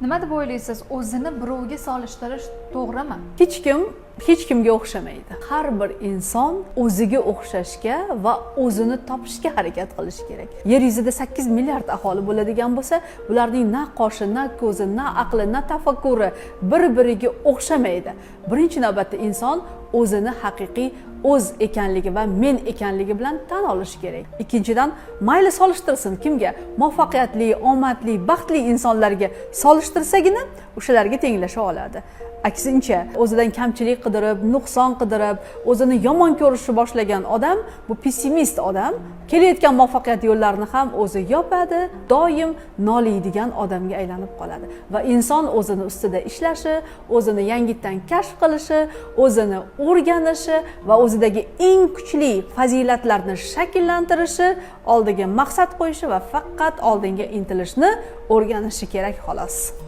Nima deb o'ylaysiz, o'zini birovga solishtirish to'g'rimi? Hech kim hech kimga o'xshamaydi. Har bir inson o'ziga o'xshashga va o'zini topishga harakat qilishi kerak. Yer yuzida 8 milliard aholi bo'ladigan bo'lsa, ularning na qoshi, na ko'zi, na aqli, na tafakkuri bir biriga o'xshamaydi. Birinchi navbatda inson o'zini haqiqiy o'z ekanligi va men ekanligi bilan tan olishi kerak. Ikkinchidan, mayli solishtirsin, kimga? Muvaffaqiyatli, omadli, baxtli insonlarga solishtirsagina o'shalarga tenglasha oladi. Aksincha, o'zidan kamchilik qidirib, nuqson qidirib, o'zini yomon ko'rishni boshlagan odam, bu pessimist odam, kelayotgan muvaffaqiyat yo'llarini ham o'zi yopadi, doim noliydigan odamga aylanib qoladi. Va inson o'zini ustida ishlashi, o'zini yangitdan kashf qilishi, o'zini o'rganishi va o'zidagi eng kuchli fazilatlarni shakllantirishi, oldiga maqsad qo'yishi va faqat oldinga intilishni o'rganishi kerak, xolos.